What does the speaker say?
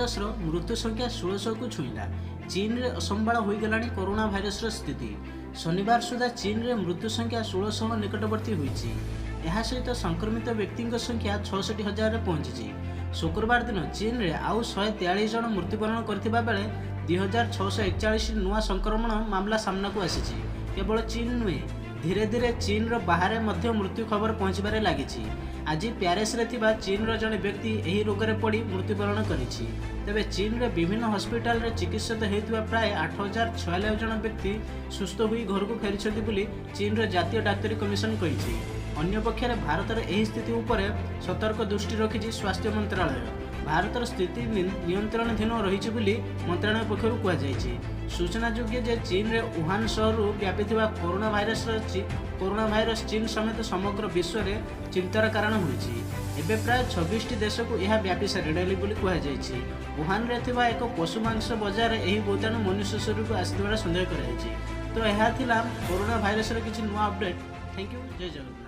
ଭାଇରସର ମୃତ୍ୟୁ ସଂଖ୍ୟା 1600କୁ ଛୁଇଁଲା। ଚୀନରେ ଅସମ୍ଭାଳ ହୋଇଗଲାଣି କରୋନା ଭାଇରସର ସ୍ଥିତି। ଶନିବାର ସୁଦ୍ଧା ଚୀନରେ ମୃତ୍ୟୁ ସଂଖ୍ୟା 1600 ନିକଟବର୍ତ୍ତୀ ହୋଇଛି। ଏହା ସହିତ ସଂକ୍ରମିତ ବ୍ୟକ୍ତିଙ୍କ ସଂଖ୍ୟା 66 ହଜାରରେ ପହଞ୍ଚିଛି। ଶୁକ୍ରବାର ଦିନ ଚୀନରେ ଆଉ 143 ଜଣ ମୃତ୍ୟୁବରଣ କରିଥିବା ବେଳେ 2641 ନୂଆ ସଂକ୍ରମଣ ମାମଲା ସାମ୍ନାକୁ ଆସିଛି। କେବଳ ଚୀନ ନୁହେଁ, ଧୀରେ ଧୀରେ ଚୀନର ବାହାରେ ମଧ୍ୟ ମୃତ୍ୟୁ ଖବର ପହଞ୍ଚିବାରେ ଲାଗିଛି। ଆଜି ପ୍ୟାରିସରେ ଥିବା ଚୀନର ଜଣେ ବ୍ୟକ୍ତି ଏହି ରୋଗରେ ପଡ଼ି ମୃତ୍ୟୁବରଣ କରିଛି। ତେବେ ଚୀନରେ ବିଭିନ୍ନ ହସ୍ପିଟାଲରେ ଚିକିତ୍ସିତ ହେଉଥିବା ପ୍ରାୟ 8096 ଜଣ ବ୍ୟକ୍ତି ସୁସ୍ଥ ହୋଇ ଘରକୁ ଫେରିଛନ୍ତି ବୋଲି ଚୀନର ଜାତୀୟ ଡାକ୍ତରୀ କମିଶନ କହିଛି। ଅନ୍ୟପକ୍ଷରେ ଭାରତର ଏହି ସ୍ଥିତି ଉପରେ ସତର୍କ ଦୃଷ୍ଟି ରଖିଛି ସ୍ୱାସ୍ଥ୍ୟ ମନ୍ତ୍ରାଳୟ। ଭାରତର ସ୍ଥିତି ନିୟନ୍ତ୍ରଣାଧୀନ ରହିଛି ବୋଲି ମନ୍ତ୍ରଣାଳୟ ପକ୍ଷରୁ କୁହାଯାଇଛି। ସୂଚନାଯୋଗ୍ୟ ଯେ ଚୀନରେ ଉହାନ ସହରରୁ ବ୍ୟାପିଥିବା କରୋନା ଭାଇରସ ଚୀନ ସମେତ ସମଗ୍ର ବିଶ୍ୱରେ ଚିନ୍ତାର କାରଣ ହୋଇଛି। ଏବେ ପ୍ରାୟ 26ଟି ଦେଶକୁ ଏହା ବ୍ୟାପି ସାରିଲାଣି ବୋଲି କୁହାଯାଇଛି। ଉହାନରେ ଥିବା ଏକ ପଶୁ ମାଂସ ବଜାରରେ ଏହି ଭୂତାଣୁ ମନୁଷ୍ୟ ଶରୀରକୁ ଆସିଥିବାର ସନ୍ଦେହ କରାଯାଇଛି। ତ ଏହା ଥିଲା କରୋନା ଭାଇରସର କିଛି ନୂଆ update. Thank you, Jay Jagannath.